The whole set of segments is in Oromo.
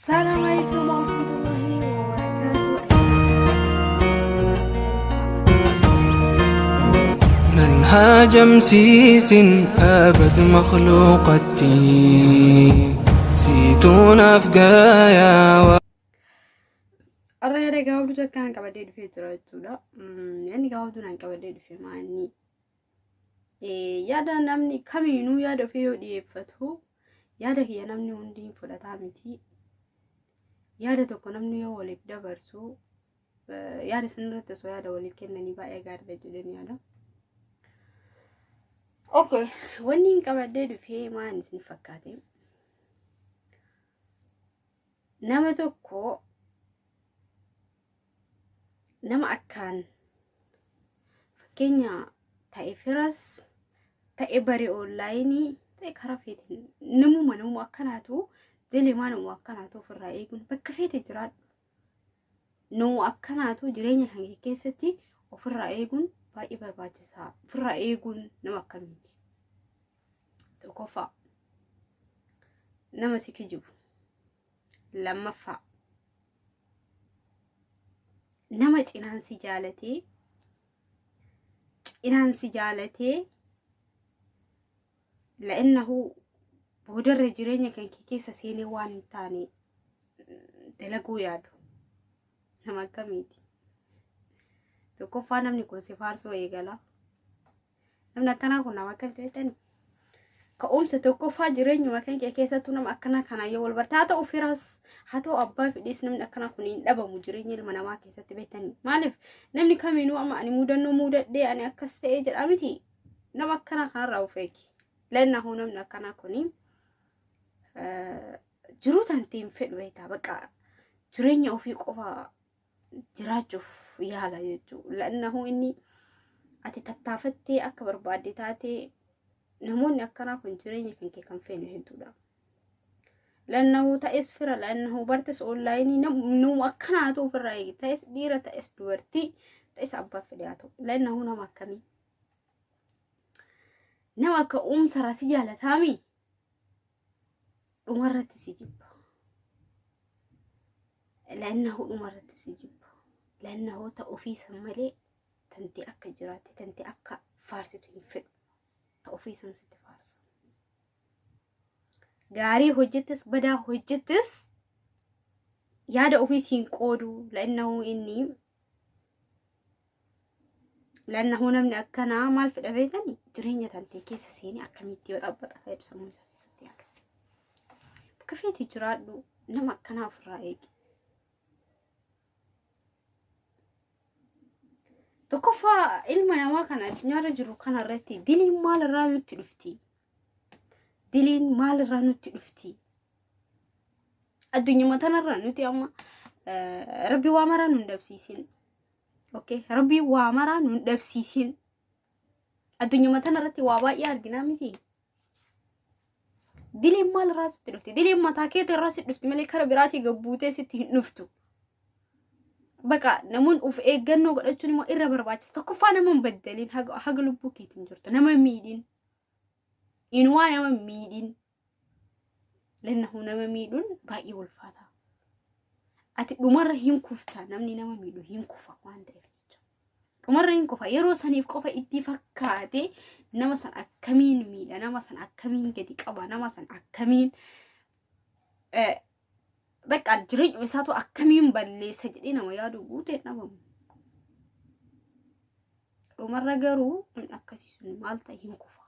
Assalamu alaikum warahmatullahi wabarakatuh. منهاج مسيس أبد مخلوقتي سيتون أفقايا. Har'a yaada gabaabduu takkaan qabadhee dhufee jira jechuudha. Yaadni gabaabduun an qabadhee dhufe maanni yaada namni kamiinuu yaada ofii yoo dhiyeeffatu yaada kiyya namni hundi hin fudhataa miti. Yaada tokko namni yoo waliif dabarsu yaada sanarratti osoo yaada waliif kennanii baay'ee gaariidha jedheen yaada. Okay, wanni hin qabadhee dhufee maal isin fakkaate? Nama tokko nama akkaan fakkeenya ta'e firas ta'e bare onlaayinii ta'e karaa feetiin namuma akkanaatu jelimaa namuma akkanaatu ofirraa eeguun bakka feete jiraadhu. Nama akkanaatu jireenya kan kee keessatti ofirraa eeguun baay'ee barbaachisaa. Ofirraa eeguun nama akkamiiti? Tokkoffaa, nama si kijibu. Lammaffaa, nama cinaan si jaalatee cinaan si jaalatee la'innahu boodarra jireenya kan kee keessa seenee waan hin taane dalaguu yaadu nama akkamiiti? Tokkoffaa, namni kun si faarsuu eegala. Namni akkanaa kun nama akkamitti beektani? Ka'umsa tokkoffaa jireenyuma kan kee keessattuu nama akkanaa kanaa yoo wal barte, haa ta'u firas haa ta'u abbaa fedhiis, namni akkanaa kun hin dhabamu jireenya ilma namaa keessatti beektani. Maaliif namni kamiinuu amma ani mudannoo mudadhee ani akkas ta'ee jedha miti, nama akkanaa kanarraa of eegi. Lannahuu namni akkanaa kuni jiruu tantee hin fedhu beektaa, bakka jireenya ofii qofa jiraachuuf yaala jechuudha. Lannahuu inni ati tattaafattee akka barbaadde taatee namoonni akkanaa kun jireenya kan kee kan feene hedduudha. Lannahuu ta'es fira, lannahuu bartes onlaayinii, nama akkanaatu ofirraa eegi, ta'es dhiira ta'es dubartii ta'es abbaa fedhe haa ta'u. Lannahuu nama akkamii? Nama akka uumsarraa si jaalataami dhumarratti si jibba. Lannahu dhumarratti si jibba. Lannahu ta ofii san malee tantee akka jiraatte tantee akka faarsitu hin fedhu. Ta ofii san sitti faarsa. Gaarii hojjettes badaa hojjettes yaada ofii siin qoodu. Lannahu inni Lannahuu namni akkanaa maal fedha beektani? Jireenya tantee keessa seenee akkamitti yoo xabbaxa fayyadu sammuu isaa keessatti yaadu. Bakka feete jiraadhu, nama akkanaa ofirraa eegi. Tokkoffaa, ilma namaa kana addunyaarra jiru kana irratti diliin maalirraa nutti dhufti? Diliin maalirraa nutti dhufti? Addunyuma tanarra nuti amma rabbi waa maraa nu hin dhabsiisin. Okay, rabbi waa maraa nu hin dhabsiisin. Addunyuma tanarratti waa baay'ee arginaa miti. Diliin maalirraa sitti dhufti? Diliin mataa keetii irraa sitti dhufti malee kara biraatii gabbuutee sitti hin dhuftu. Baqa namoonni of eeggannoo godhachuun immoo irra barbaachisa. Tokkoffaa, nama hin baddaliin haga lubbuu keetiin jirtu. Nama hin miidhin. Inumaa nama hin miidhin. Lannahu nama miidhuun baay'ee ulfaata. Ati dhumarra hin kufta, namni nama miidhu hin kufa waan ta'eef jecha. Dhumarra hin kufa, yeroo saniif qofa itti fakkaate nama san akkamiin miidha, nama san akkamiin gadi qaba, nama san akkamiin bakka jireenya isaatu akkamiin balleessa jedhee nama yaadu guutee dhabamu. Dhumarra garuu namni akkasii sun maal ta'e? Hin kufa.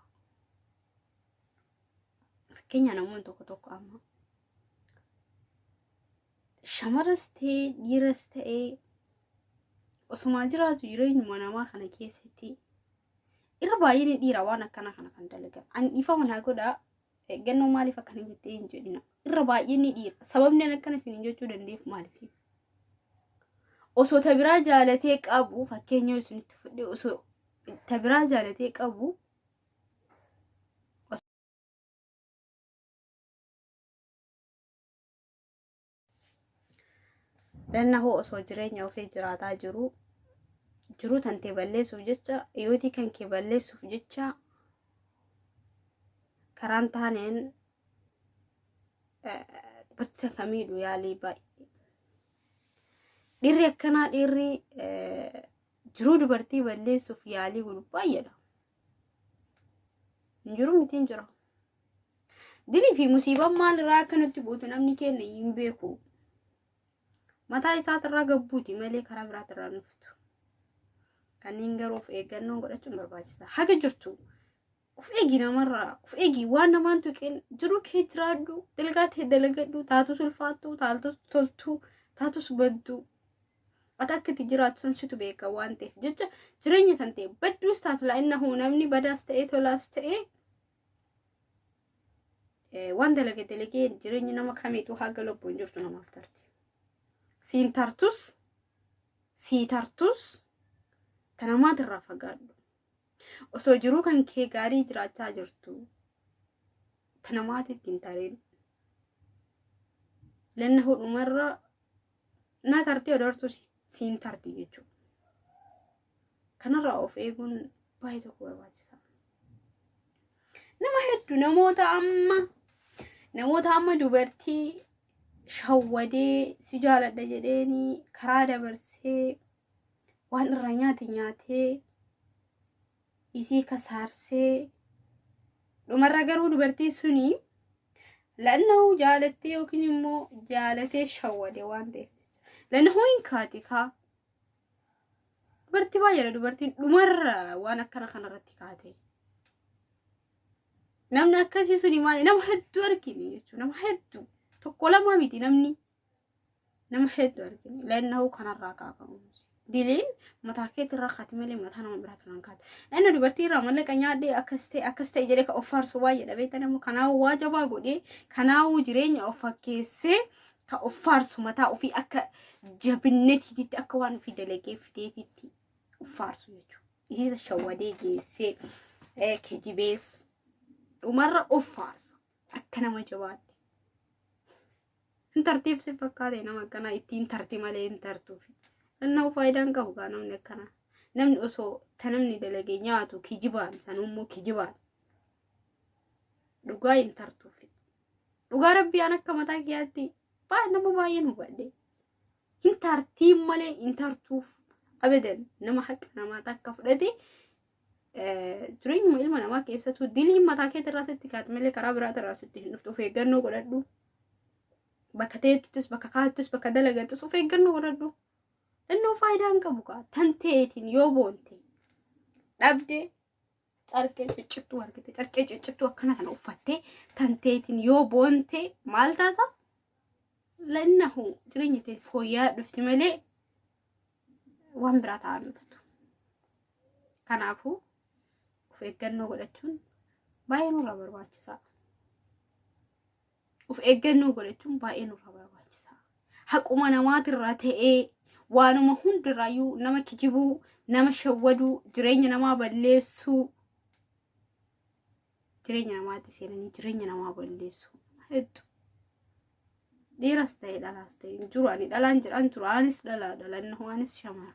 Fakkeenya, namoonni tokko tokko amma shamaras ta'ee dhiiras ta'ee osumaa jiraatu jireenyuma namaa kana keessatti irra baay'een dhiira waan akkana kana kan dalagan. Ani dhiifama naa godhaa, eeggannoo maaliif akkana jettee hin jedhina. Irra baay'een dhiira. Sababni ani akkana isin jechuu danda'eef maaliif? Osoo ta biraa jaalatee qabu, fakkeenya isinitti fudhee, osoo ta biraa jaalatee qabu Lannahoo osoo jireenya ofii jiraataa jiru jiruu tantee balleessuuf jecha, yootii kan kee balleessuuf jecha karaan taaneen Dubartii takka miidhu yaalii baay'ee. Dhiirri akkanaa dhiirri jiruu dubartii balleessuuf yaalii godhu baay'eedha. Hin jiru miti hin jira. Dilii fi musiibaan maalirraa akka nutti buutu namni keenya hin beeku. Mataa isaatirraa gabbuuti malee karaa biraatirraa dhuftu. Kanneen garuu of eeggannoon godhachuun barbaachisaa. Haga jirtu of eegi namarraa, of eegi waan namaan tuqeen jiru kee jiraadhu, dalgaa ta'e dalagadhu, taatus ulfaattu, taatus toltu, taatus baddu. Ati akka itti jiraattu san situ beeka waan ta'eef jecha jireenya san ta'e badduus taatu la'innahu namni badaas ta'e tolaas ta'e waan dalage dalagee jireenyi nama kamiitu haga lubbuun jirtu namaaf tarti. Siin tartus sii tartus ta namaatirraa fagaadhu. Osoo jiruu kan kee gaarii jiraachaa jirtu ta namaatitti hin tarin. Lanna hudhumarra na tartee odoortuu siin tarti jechuudha. Kanarraa of eeguun baay'ee tokko barbaachisaa. Nama hedduu namoota amma dubartii shawwadee si jaaladha jedheeni karaa dabarsee waan irraa nyaate nyaatee isii kasaarsee dhumarra garuu dubartii suni la'annahuu jaalattee yookiin immoo jaalatee shawwade waan ta'eef jecha la'annahuu hin kaati kaa dubartii baay'eedha dubartiin dhumarra waan akkana kanarratti kaate. Namni akkasii suni maali? Nama hedduu argine jechuudha. Nama hedduu. Tokko lama miti namni. Nama hedduu argine. La'annahuu kanarraa kaakamu. Diliin mataa keetirraa kaati malee mataa nama biraatirraa hin kaatu. Inni dubartii irraa mallaqa nyaadhee akkas ta'e akkas ta'e jedhee kan of faarsu baay'eedha beektan immoo kanaafuu waa jabaa godhee kanaafuu jireenya of fakkeessee kan of faarsu mataa ofii akka jabinnetiitti akka waan ofii dalagee fideetitti of faarsu jechuudha. Isiisa shawwadee geessee kijibees dhumarra of faarsa akka nama jabaatti. Hin tartiif si fakkaate nama akkanaa ittiin tarti malee hin tartuufi. Innaa faayidaan qabu gaa namni akkanaa. Namni osoo ta namni dalagee nyaatu kijibaan sanummoo kijibaan dhugaa hin tartuufi. Dhugaa rabbii an akka mataa kiyyaatti baay'ee nama baay'een hubadhe. Hin tartiin malee hin tartuuf abadan nama haqa namaa takka fudhate jireenyuma ilma namaa keessattuu diliin mataa keetirraa sitti kaati malee karaa biraatirraa sitti hin dhuftu of eeggannoo godhadhu. Bakka teessuttis bakka kaattus bakka dalagattus of eeggannoo godhadhu. Innoo faayidaa hin qabu kaa tan ta'eetiin yoo boonte dhabde carqee ciccittuu argite carqee ciccittuu akkana sana uffattee tan ta'eetiin yoo boonte maal taata? Lannahu jireenya ta'e fooyya'aa dhufti malee waan biraa ta'an dhuftu. Kanaafuu of eeggannoo godhachuun baay'ee nurraa barbaachisaa. Of eeggannoo godhachuun baay'ee nurraa barbaachisaa. Haquma namaatirraa ta'ee waanuma hundirraayyuu nama kijibuu, nama shawwaduu, jireenya namaa balleessuu, jireenya namaatti seenanii jireenya namaa balleessuu hedduu. Dhiiras ta'e dhalaas ta'e hin jiru ani dhalaan jedhaan jiru anis dhalaa dhalanna anis shamara.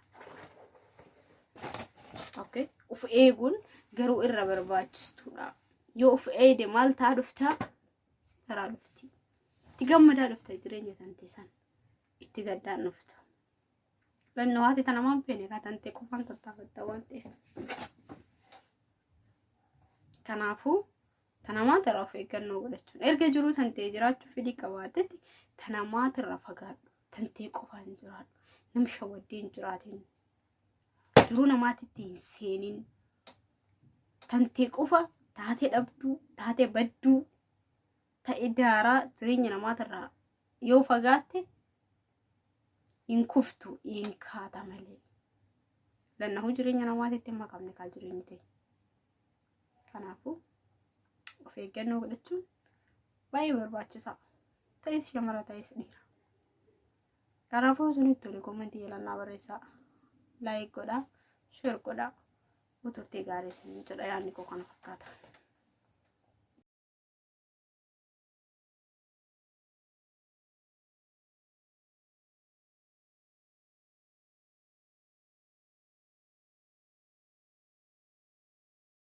Okay. Of eeguun garuu irra barbaachistuudha. Yoo of eegde maal ta'a dhuftaa? Si taraa dhufti. Itti gammadaa dhufta jireenya tante san. Itti gaddaan dhufta. Lannoo haati tana maan feene kaa tante qofaan tattaafatta waan ta'eef. Kanaafuu tanamaatirraa of eeggannoo godhachuun erga jiruu tantee jiraachuu fedhii qabaatetti tanamaatirraa fagaadhu. Tantee qofaan jiraadhu. Nama shawwaddee hin jiraatin. Jiruu namaatitti hin seenin. Tantee qofa taatee dhabduu, taatee badduu, ta'e daaraa jireenya namaatirraa yoo fagaatte hin kuftu hin kaata malee. Lannahuu jireenya namaatitti hin makamne kaa jireenyi ta'e. Kanaafuu of eeggannoo godhachuun baay'ee barbaachisaa. Ta'es shamara ta'es dhiira. Kanaafuu isinitti tole comment jalannaa barreessaa. Like godhaa, share godhaa. Turtii gaarii isin jedha yaadni koo kana fakkaata.